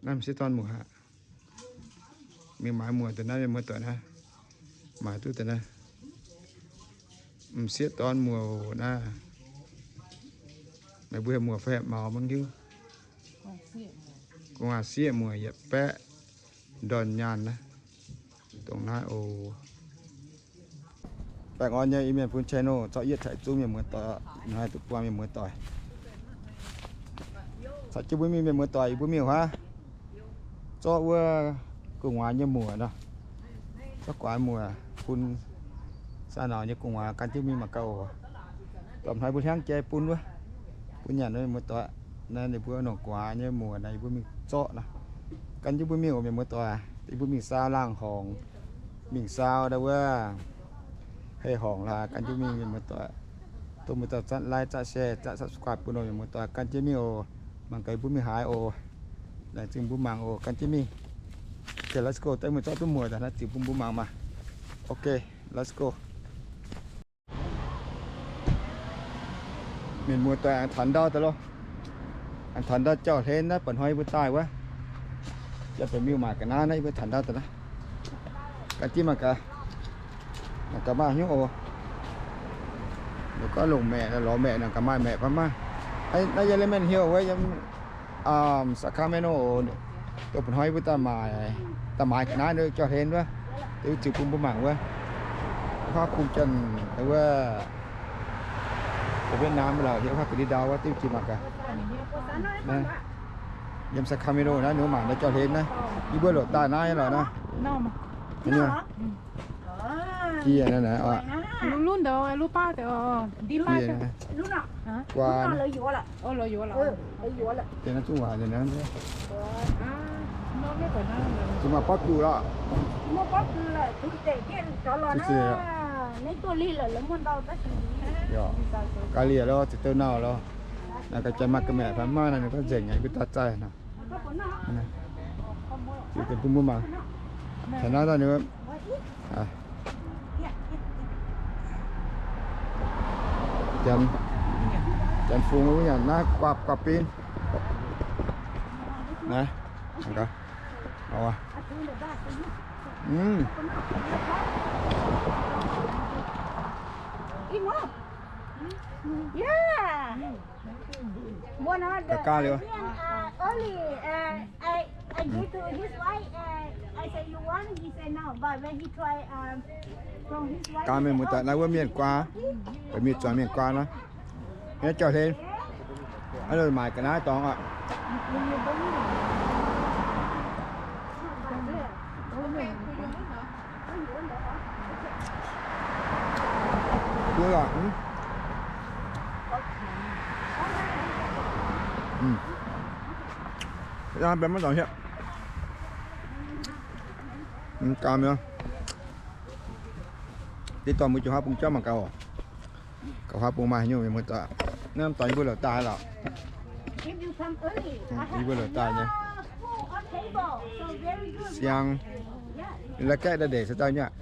Naaiv m'sieqv dorn muoc aqv. Mingh maaiz muoc deix naaiv, mienh muoz-doic naaiv. Maaiz duqv deix naaiv. M'sieqv dorn muoc naaiv. Meih mbuo heuc muoc fai heuc maux maiv hiuv. Gu'nguaaz-sieqv muoc yietc baeqv ndorn nyaanh naaiv. Dongh naaiv oc. Baengh orn nyei Iu-Mienh Fun channel, zorqv yietv taux zungv mienh muoz-doic, hnoi duqv buangh mienh muoz-doic. Caux jienv mbuo mingh mienh muoz-doic, yie mbuo mingh huaav. Zorqv wuov gu'nguaaz nyei muoc nor. Zorqv gu'nguaaz muoc bun saa nauz nyei gu'nguaaz gan jienv mingh mangc gaax oc. Domh hnoi mbuo hnyangx jai bun wuov, bun nyanc wuov mienh muoz-doic. Naaiv ninh mbuo nongc gu'nguaaz nyei muoc naaiv yie mbuo mingh zorqv nor. Gan jienv mbuo mingh oc mienh muoz-doic, yie mbuo mingh saau laangh horngc, mingh saau ndau wuov hei horngc laaix gan jienv mingh mienh muoz-doic. Dongh mienh muoz-doic zatv like, zatv share, zatv subscribe bun oc mienh muoz-doic, gan jienv mingh oc. Mangc gaax yie mbuo mingh haaix oc. Laengz zingh mbuo mangc oc, gan jienv mingh. Okay, let's go. Daaih mingh zorqv duqv muoc daaih naaiv ziux bun mbuo mangc maah. Okay, let's go. Mienh muoz-doic aengx taux ndau daaih loh. Aengx taux ndau jauv-hlen naaiv, mba'hnoi yie mbuo daaih wuov. Jauv-doic miuh maaic ga'naaiv naaiv, yie mbuo taux ndau daaih naaiv. Gan jienv mangc gaax. Mangc gaax maaih hnyouv oc. Ninh gorngv longc maeqc, lorz maeqc, ninh gaax maaih maeqc fai maiv. Naaiv yiem Lemon Hill wuov, yiem Sacramento oc. Dongh mba'hnoi yie mbuo daaih maaic, daaih maaiz ga'naaiv jauv-hlen wuov, deix wuov ziux bun mbuo mangc wuov. Huaav bung janx wuov, Việt Nam lorqc, hiuv huaav ba'lih ndau wuov, deix wuov ziux mangc gaax. Yiem Sacramento naaiv, ninh mbuo maaic naaiv jauv-hlen naaiv, yie mbuo loc daaih naaiv lorqc naaiv. Jiex naaiv, lub, lub ndau, lub baav deix. Jiex naaiv. Guaa naaiv. Deix naaiv zungv waac naaiv. Zuqc maaih borqv zuqc lorqc. Ga'lieqc lorh, ziouc douh nauh lorh. Naaiv ga'janx maaih ga'maeqc fai maiv, naaiv ninh gorngv nzengc aqv, yie mbuo daaih zaih nor. Ziux deix bun mbuo mangc. Taux naaiv daaih ninh Janx, janx fungx wuov nyanc naaiv guapv guapv bin. Naaiv, gaax, gaax liuz. Gaax mienh muoz-doic, naaiv wuov mienh guaa, mienh zuangx mienh guaa nor. Naaiv jauv-hlen, naaiv maaic ga'naaiv dorngx aqv. Gaax mienh, deix dorh mbuo jiex huaav bung jauv mangc gaax oc. Gauh huaav bung maaih haaix nyungc mienh muoz-doic. Naaiv dorh yie mbuo lorqc daaih lorqc. Yie mbuo lorqc daaih nyei. Siang, la'gaeqv ndeic-ndeic se daaih nyei aqv.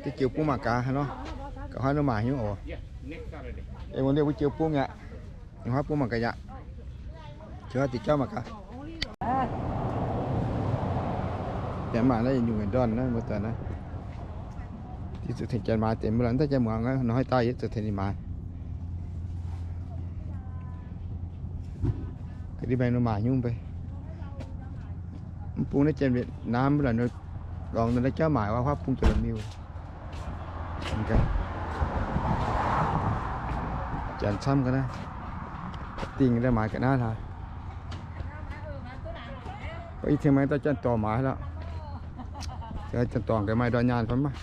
Deix jiex bung mangc gaax haaix nor. Gauh huaav ninh maaih haaix nyungc oc. Aengx wuov ndiev mbuo jiex bung aqv. Ninh huaav bung mangc gaax aqv. Jiex huaav diuc jauv mangc gaax. Janx maac naaiv yietc nyungc yietc ndorn naaiv, mbuo daaih naaiv. Diuh zuqc tengx janx maaiz deix mbuo lorqc, naaiv janx muangx nor haih daaih yietv zuqc tengx ninh maaiz. Ga'ndiev maengx nor maaih nyungc mbe. Mv bung naaiv janx Việt Nam mbuo lorqc, lorngx naaiv jauv maaic huaav bung jiex la'miuh. Janx camv ga'naaiv, dingh daaih maaiz ga'naaiv hlaax. Ih tengx maengx daaih janx-dorngc maaiz lorqc. Janx-dorngc ga'maih ndorn nyaanh fai maiv.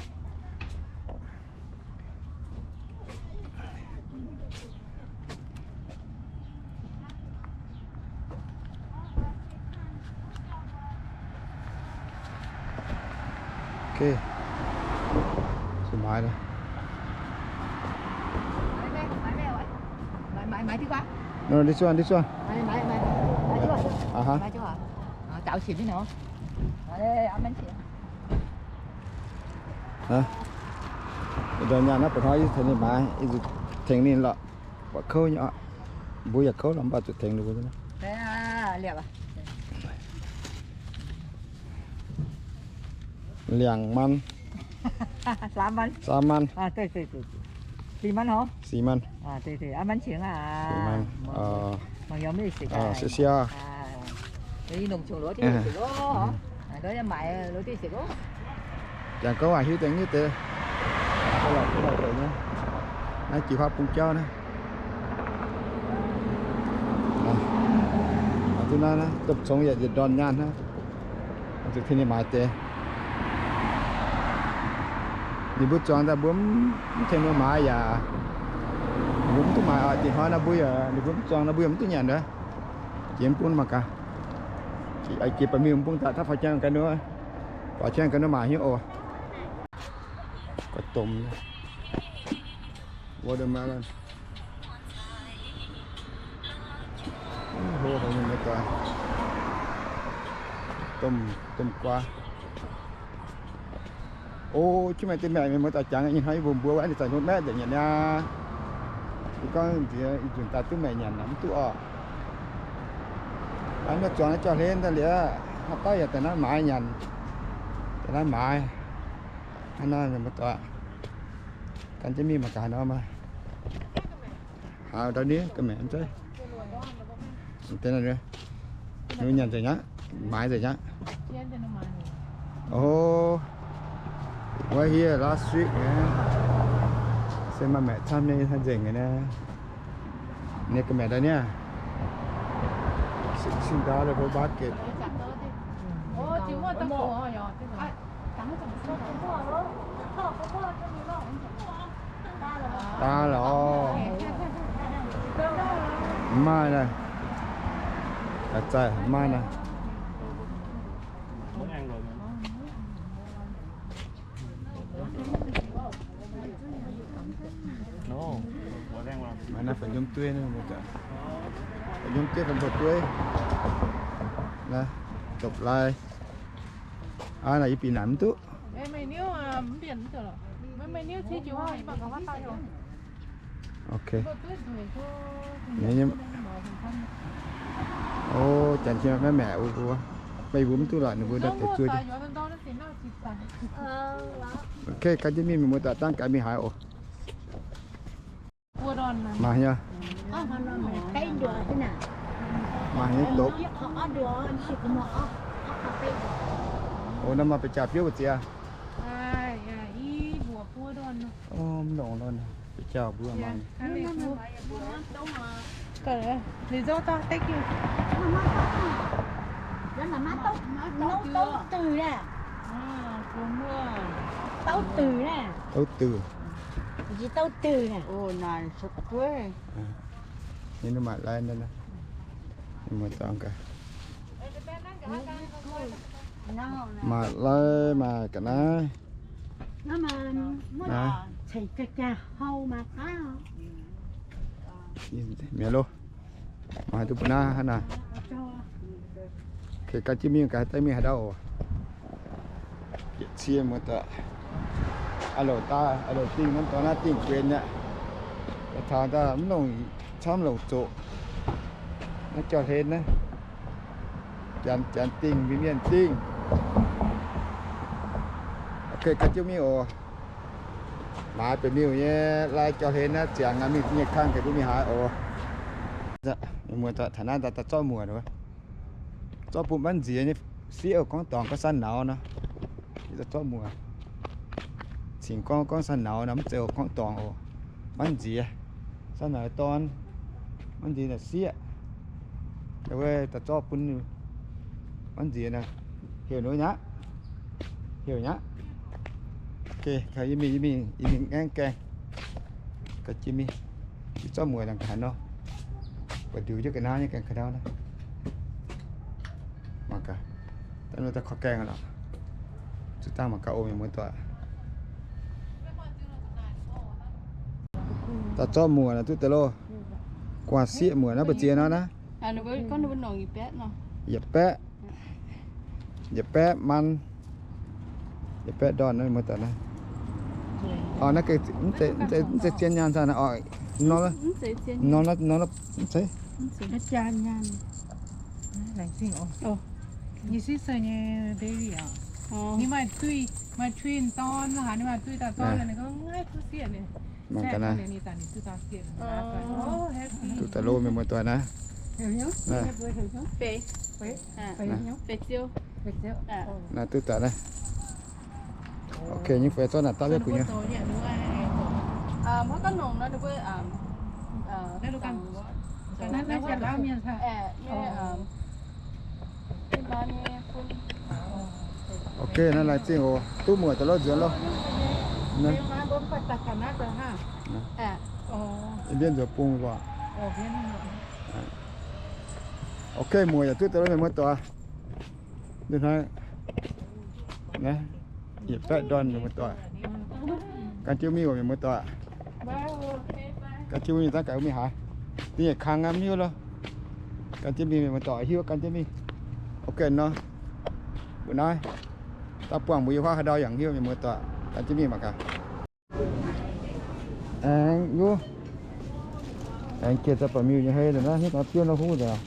Okay. Zuqc maaiz lorqc. No, this one, this one. Ndorn nyaanh naaiv ba'hnoi yie tengx ninh maaiz, yie zuqc tengx ninh lorqc. Buatc kouv nyei oc. Mbuo yaac kouv lorqc, mv baac zuqc tengx ninh mbuo. 两馒。三馒。三馒。啊，对对对对，四馒吼。四馒。啊，对对，啊，蛮行啊。四馒。哦。蛮有味道的。哦，谢谢啊。啊，有一弄穷罗店食咯，啊，都要买罗店食咯。Jangx gorngv waac hiuv deix nyei deix. Naaiv jiex huaav bung jauv naaiv. Duqv naaiv, domh congx yaac yietc ndorn nyaanh hnangv. Zuqc tengx ninh maaiz deix. Ninh mbuo zuangx daaih mbuo mv tengx ninh maaiz yaac, mbuo mv duqv maaiz oc. Diex hnoi naaiv mbuo yaac, ninh mbuo mv zuangx naaiv mbuo yaac mv duqv nyanc wuov. Jiex mv bung mangc gaax. Jiex baeqc miuh mv bung daaih taux faaux jangx gaax nor, faaux jangx gaax nor maaiz hnyouv oc. Gauh domh. Watermelon. Hlo hlo mienh muoz-doic. Domh, domh guaax. O, jienv maaih deix maeqc mienh muoz-doic jangx, ih hnoi yie mbuo mbuox wuov ninh zanc hnyouv maeqv nzengc nyanc niaa. Yie gorngv nziex ih nzunc daaih duqv maeqc nyanc mv duqv orqc. Naaiv zuangx naaiv jauv-hlen daaih liuz, haaix dauh yaac daaih naaiv maaiz nyanc, daaih naaiv maaiz. Hnangv naaiv mienh muoz-doic, gan jienv mingh mangc gaax nor maah. Haaix ndau ni ga'maeqc zeiv. Ninh nyanc nzengc aqv, maaiz nzengc aqv. Oh, right here last week, se maaih maeqc camv nyei, nzengc nyei naaiv. Ninh ga'maeqc ndau niaa. Sixteen dollar for bucket. Daaih lorqc. Mv maaih naaiv. Ga'zaih mv maaih naaiv. Maaih naaiv fai njomv dueiv naaiv, fai njomv dueiv, fai mbuo dueiv. Naaiv, dopc lai. Aa, naaiv yie bieqc naaic mv duqv. Ok. O, janx jiex maiv maeqc wuov, meih mbuo mv duqv lorqc, ninh mbuo ndau deix zuov. Ok, gan jienv mingh, mienh muoz-doic, dangv gaax mingh haaix oc. Maaih nyei. Maaih nyei dopc. O, naaiv maaih ba'jauh biouv mbu'ziex. O, mv longc lo, ba'jauh mbuo maaih. Douv dui. Douv dui. Nyei maaih lai, maaih lai maaih ga'naaiv. Mi'aqv loh. Maaih duqv mbuo naaiv hnangv naaic. Gan jienv mingh gaax, daaih mingh haaix ndau oc. Yietc cie muoz-doic. Aa louc daaih, aa louc dingh norm dorngx naaiv dingh guenx aqv. Taux daaih mv longc, camv longc zoqc. Naaiv jauv-hlen naaiv. Janx, janx dingh, mienh, mienh dingh. Ok, gan jienv mingh oc. Maaiz bieqc miuh nyei lai jauv-hlen naaiv ziangx aqv, mingh nyei kang gaax mbuo mingh haaix oc. Mienh muoz-doic, taux naaiv daaih zorqv muoc, zorqv bun manv nziex nyei sieqv gorngv dorngx gorngv saan nauz nor. Zorqv muoc cingx gorngv gorngv saan nauz nor, mv zeiz gorngv dorngx oc. Manv nziex, saan nauz dorn, manv nziex naaic sieqv. Wuov daaih zorqv bun manv nziex naaic, heuc nor nyaqv, heuc nyaqv. Ok, yie mingh, yie mingh, yie mingh ngaengv gaengh. Ga'jiex mingh, yie zorqv muoc dangh ga'haaix nor, buatc ndiux jienv ga'naaiv nyei gaengh ka'ndau naaiv. Mangc gaax, daaih nor daaih korv gaengh lorqc. Zuqc dangh mangc gaax oc, mienh muoz-doic. Daaih zorqv muoc naaic duqv deix loh. Gu'nguaaz sieqv muoc naaiv mbu'ziex nor naaiv. Yietc baeqv, yietc baeqv man, yietc baeqv ndorn naaiv muoz-doic naaiv. Orqc, naaiv gengh mv zeiz zien nyaanh zaah orqc. Nor, nor, nor, mv zeiz. Laengz zingh oc. Nyei sisv nyei baby oc. Ninh maaih duih, maaih twin dorn, haaix ninh maaih duih dauh dorn, ninh gorngv naaiv duqv sieqv ninh. Mangc gaax naaiv. Duqv daaih lov mienh muoz-doic naaiv. Naaiv duqv daaih naaiv. Ok, nyei fai zorqv naaic daav liuz gu'nyuoz. Ok, naaiv laengz zingh oc. Duqv muoc daaih lov nzuonx loh. Mbienv nzuonx bung oc. Ok, muoc yaac duqv daaih lov mienh muoz-doic. Naaiv, yietc baeqv ndorn mienh muoz-doic. Gan jienv mingh oc mienh muoz-doic. Gan jienv mingh zanc gaax mingh haaix. Da'nyeic kang aqv, mv hiuv loh. Gan jienv mingh mienh muoz-doic, hiuv gan jienv mingh. Ok nor, mbuo naaiv daaih buangh mbuo yiem huaav haaix ndau yaac hiuv mienh muoz-doic. Gan jienv mingh mangc gaax. Aengx yuv, aengx jiex daaih ba'miuh nyei hei nor, hiuv duqv biouv nor huv nzengc.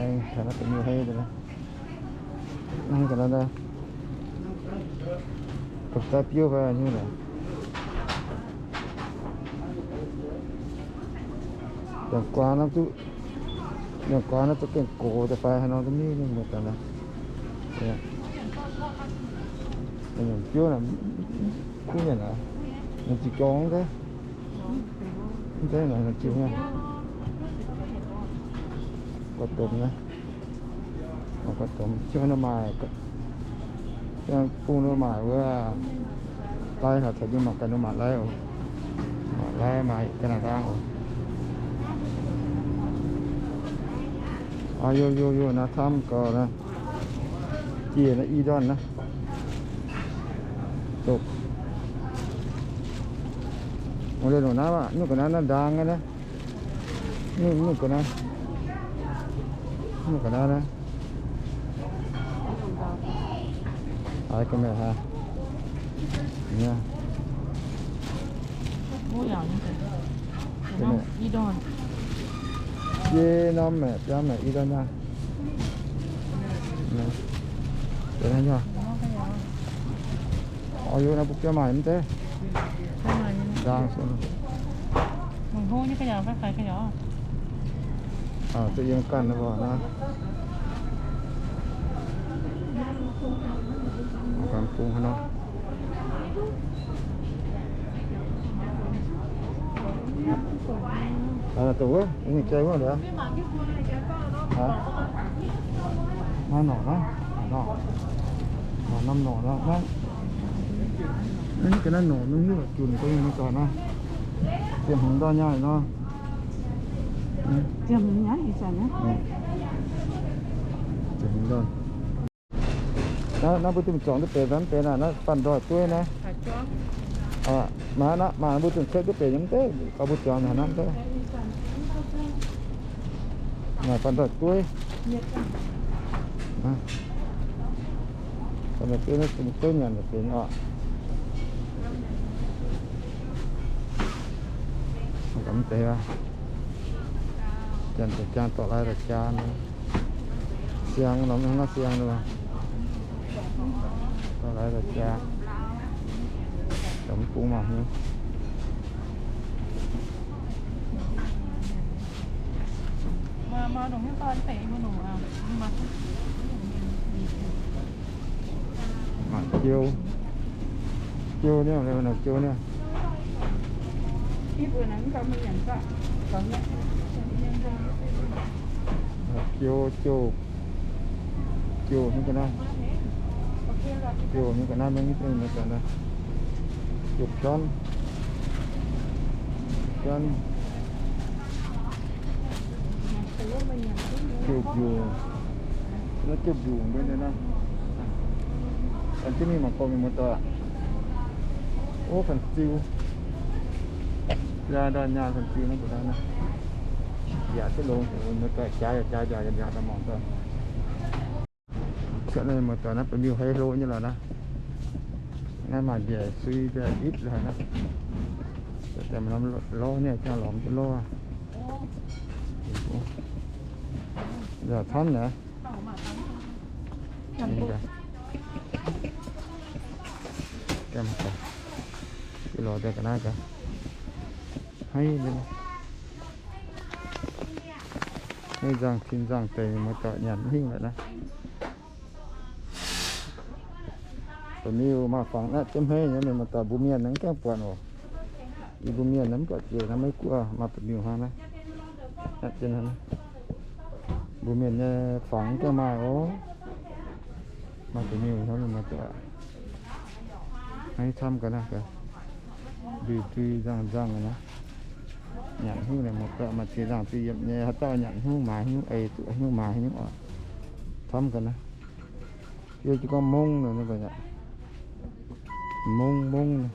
Aengx taux naaiv ba'miuh hei nor, naaiv ga'naaiv, daaih biouv fai hiuv nor. Yangh guaax nor duqv, yangh guaax nor duqv gengh gox daaih fai haaix nor duqv mingh mienh muoz-doic naaiv. Yangh biouv naaic, kuv mienh aac, ninh ziqc jorng mv zeiz, mv zeiz naaic, ninh ziqc mienh. Gorqv-domx naaiv, gorqv-domx, ziouc nor maaic, ziouc bung nor maaic wuov, lai haaix caux jienv mangc gaax nor maaic lai oc. Maaic lai, maaic ga'naaiv ndaang oc. Aa, yo, yo, yo, naaiv camv gau naaiv. Jiex naaiv i ndorn naaiv. Dopc. Aa, liuz nor naaiv aqv, nuqv ga'naaiv naaiv ndaang aqv naaiv. Nuqv, nuqv ga'naaiv, nuqv ga'naaiv naaiv. Haaix ga'maeqc haaix? Yie norm maeqc biaa maeqc i ndorn naaiv. Oix yuoqv naaiv mbuo biaa maaih mv deix. Ndaang. Zuqc yiem ganh nor. Ganh bung haaix nor. Dongh wuov, ninh jai wuov lorqc. Naaiv norqc naaiv, norqc, norqc norm norqc nor, naaiv, naaiv ga'naaiv norqc nor hiuv lorqc, junc dongh mienh muoz-doic naaiv. Ziepc hmz ndorn nyaah nor. Ziepc hmz ndorn. Naaiv, naaiv mbuo dungx zuangx duqv benx fai mv benx aac? Naaiv Banh Ndoih Dueiv naaiv. Maaih, maaih mbuo dungx cuotv duqv benx nyei mv deix, gorngv mbuo zuangx haaix norm deix. Maaih Banh Ndoih Dueiv. Banh Ndoih Dueiv naaiv dungx dueiv nyanc benx oc. Mv deix aqv. Janx deix jaa, dorh lai deix jaa. Siang nor, mv hnangv siang nor. Dorh lai deix jaa. Dongh mv bung mangc hnyouv. Mangc jiou. Jiou niaa, jiou niaa. Jiou, jiou. Jiou nyei ga'naaiv. Jiou nyei ga'naaiv maiv mv zeiz mienh muoz-doic naaiv. Jiou pianv. Pianv. Jiou mbiungc. Naaiv jiou mbiungc mbuo nyei naaiv. Gan jienv mingh mangc gorngv mienh muoz-doic. Ov, fan-ziu. Nyaah ndorn nyaah fan-ziu naaiv mbuo naaiv. Yaac duqv longx, muoz-doic jaaix yaac jaaix nziaauc yaac nziaauc daaih mangc doic. Cuotv naaiv muoz-doic naaiv ba'miuh hei hlo nyei lorqc naaiv. Naaiv maaih mbiaec sui mbiaec itv lorqc naaiv. Lorz niaa, jangx lorz mv duqv lorz. Yaac camv naaiv. Ga'naaiv gaax, ih lorz daaih ga'naaiv gaax. Haiv, haiv nzangc cin nzangc deix, mienh muoz-doic, nyanc hingh lorqc naaiv. Da'miuh maaih fangx naaiv jienv hmeiv nyei, mienh muoz-doic, mbuo mienh mv gaengh buatc oc. Yie mbuo mienh mv buatc jiex naaiv, maiv guoqv maaih da'miuh hnangv naaiv. Naaiv jienv hnangv naaiv. Mbuo mienh nyei fangx mv gaengh maaih oc. Maaih da'miuh hnangv, mienh muoz-doic. Naaiv camv ga'naaiv gaax. Ndui-ndui nzangh nzangh naaiv. Nyanc hnyouv naaic, mienh muoz-doic, maaih ziex nzangh ziex yiemc nyei, haaix dauh nyanc hnyouv maaiz hnyouv, ei zuqc hnyouv maaiz hnyouv oc. Camv ga'naaiv. Yie jiez gorngv mungv naaic, mungv mungv naaic.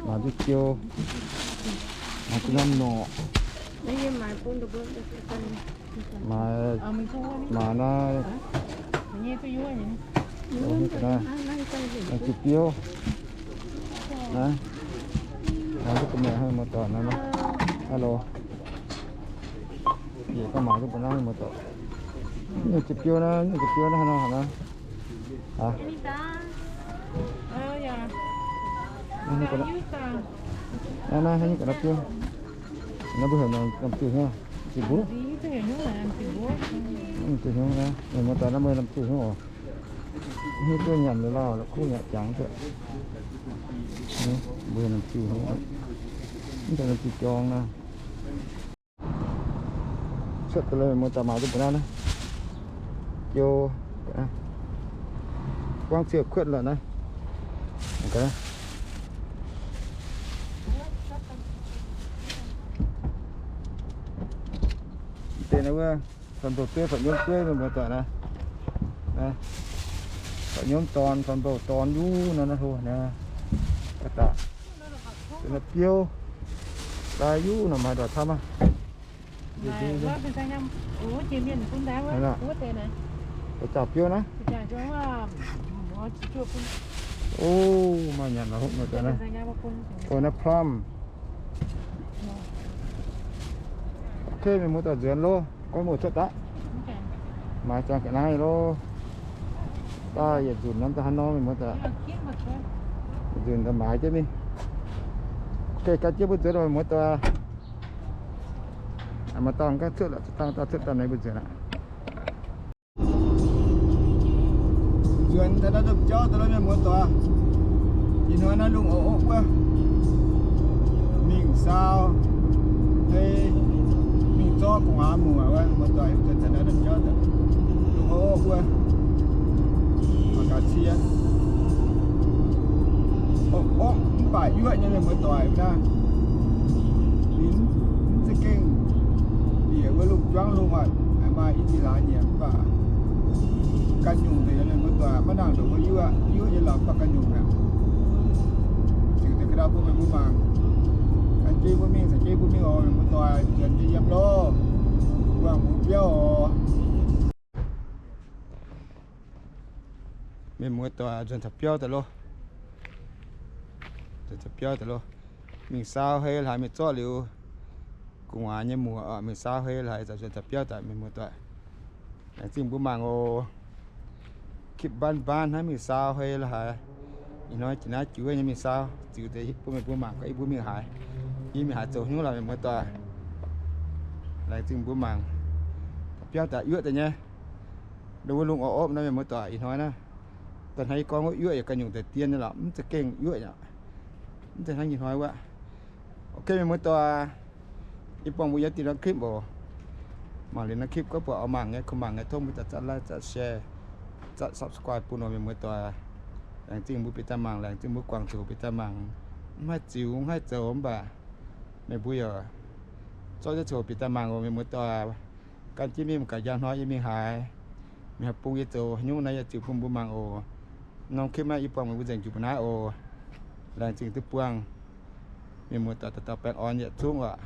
Maaiz duqv jiou, maaiz duqv norm norqc. Maaiz, maaiz naaiv, naaiv, naaiv ziqc biouv naaiv, maaiz duqv ga'maeqc hnangv, mienh muoz-doic, naaiv naaiv. Hello. Yie gorngv maaiz duqv ga'naaiv, mienh muoz-doic. Nyungc ziqc biouv naaiv, nyungc ziqc biouv naaiv, hnangv nor haaix nor. Naaiv, naaiv, naaiv nyungc ga'naaiv biouv. Naaiv mbuo heuc norm diuh hnyouv, ziqc mbuov. Diuh hnyouv naaiv, mienh muoz-doic, naaiv mbuo norm diuh hnyouv oc. Hnyouv duqv nyanc liuz lauh, la'kuqv yaac jangx duqv. Mbuo norm diuh hnyouv, mv daaih norm diuh jorng naaiv. Cuotv daaih lorqc, mienh muoz-doic, maaiz duqv mbuo naaiv naaiv. Jiou, buangv ziouc kuotv lorqc naaiv. Deix naaiv wuov, fun-bou-dueiv, fun-nyomv dueiv, mienh muoz-doic naaiv. Fun-nyomv dorn, fun-bou dorn yuv naaiv, naaiv hlo naaiv. Ga'daaih, naaiv biouv, daaih yuv nor maaih ndortv camv aqv. Da'zaangc biouv naaiv. O, maaih nyanc lorqc, mienh muoz-doic naaiv. O, naaiv plum. Ok, mienh muoz-doic, nzuonx loh, goiv muoz cuotv daqv. Maaiz ziangx ga'naaiv loh. Daaih yietc nzunc norm daaih hnangv nor, mienh muoz-doic. Nzunc daaih maaiz jienv mingh. Ok, gan jienv mbuo nzuonx loh, mienh muoz-doic. Maaih dauh ganh cuotv lorqc, dangh dauh cuotv daaih naaiv mbuo nzuonx aqv. Nzuonx taux naaiv domh jauv daaih loh, mienh muoz-doic. Ih hnoi naaiv lungh orv opv wuov, mingh saau hei, mingh zorqv gu'nguaaz muoc wuov, mienh muoz-doic. Nzuonx taux naaiv domh jauv daaih, lungh orv opv wuov, mangc gaax cie. Opv opv mv baac yuoqv nyei, mienh muoz-doic, naaiv. Ninh mv za'gengh bieqc wuov lungh juangv lungh aqv, maaih i ziex hlaax nyei mv baac ganh nyungc deix, mienh muoz-doic, maiv nangc ndongc wuov yuoqv, yuoqv nyei lorqc, mv baac ganh nyungc aqv. Ziux deix ga'ndau bun meih mbuo mangc. Gan jienv mbuo mingh, caux jienv mbuo mingh oc, mienh muoz-doic, nzuonx jienv yiem loh, mbuo mangc mbuo biauv oc. Mienh muoz-doic, nzuonx taux biauv daaih loh. Nzuonx taux biauv daaih loh. Mingh saau hei laaix, mingh zorqv liuz gu'nguaaz nyei muoc oc. Mingh saau hei laaix, nzuonx taux biauv daaih, mienh muoz-doic. Laengz zingh mbuo mangc oc. Kipv mbaan mbaan hnangv, mingh saau hei laaix. Ih hnoi jiex naaiv juov nyei mingh saau, ziux deix bun meih mbuo mangc gorngv yie mbuo mingh haaix. Yie mingh haaix zoux hnyouv lorqc, mienh muoz-doic. Laengz zingh mbuo mangc. Biauv daaih yuoqv daaih nyei. Ndongc wuov lungh orv opv nor, mienh muoz-doic, ih hnoi naaiv. Daaih hnangv yie gorngv wuov, yuoqv yaac ganh nyungc deix dien nyei lorqc, mv za'gengh yuoqv aqv. Mv zeiz hnangv ih hnoi wuov. Ok, mienh muoz-doic, yie buangh mbuo yiem deix norm clip oc. Mangc liuz norm clip gorngv buatc oix mangc nyei, kungx mangc nyei, tov mbuo daaih zatv like, zatv share, zatv subscribe bun oc, mienh muoz-doic. Laengz zingh mbuo bieqc daaih mangc, laengz zingh mbuo guangc ziouc bieqc daaih mangc. Mv haih ziux, mv haih zoux mv baac meih mbuo yaac zorqv jienv ziouc bieqc daaih mangc oc, mienh muoz-doic. Gan jienv mingh mangc gaax njang hnoi yie mingh haaix, mingh haaix bung yie zoux haaix nyungc naaiv yaac ziux bun mbuo mangc oc. Norm clip naaiv yie buangh meih mbuo nzengc jiex mbuo naaiv oc. Laengz zingh duqv buangh. Mienh muoz-doic dauh dauh baengh orn yietc zungv oc.